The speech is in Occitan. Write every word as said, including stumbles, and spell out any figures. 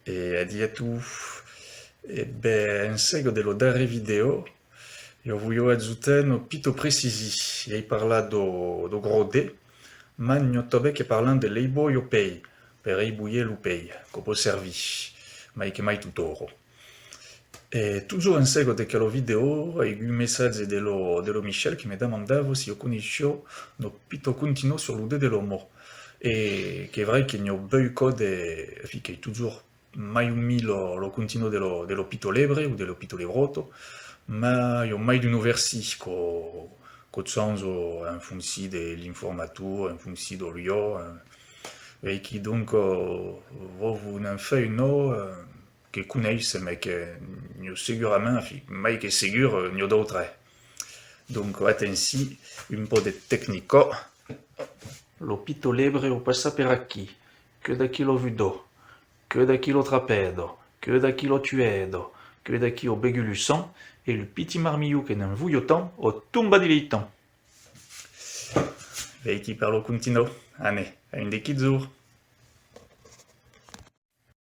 E adiu a tots. E ben, en sega de lo darrèr vidèo, ieu voliá ajustar una pita precision. Ieu ai parlat do, do gròs dé, mas n'i a tanben que parlan de leibar lo pei, per leibar lo pei, quò pòt servir, mai que mai totjorn. E totjorn en sega de quela vidèo, ai agut un messatge de lo, de lo Michel que me demandava si ieu coneissiá una pita continha sus lo dé de la man. E qu'es vrai que n'i a beucòp de, enfin, qu'es totjorn mai o mens la, la continha de la, de la pita lebre o de la pita lebròta, mas i a mai d'una version quò, quò chanja en foncion de l'informator, en foncion dau luòc, eh. Veiquí donc, eh, vau vos ne'n far una, eh, que coneissètz, mas que n'i a segurament, enfin, mai que segur, eh, n'i a d'autras. Donc, atencion, un pauc de tecnica. La pita lebre a passat per aquí, que d'aquí la vuda, que d'aquí la trapèda, que d'aquí la tuèda, que d'aquí a begut lo sang, e lo pitit marmilhon que ne'n voliá tant a tombat dins l'estanh. Veiquí per la continha. Anem, a un de quilhs jorns.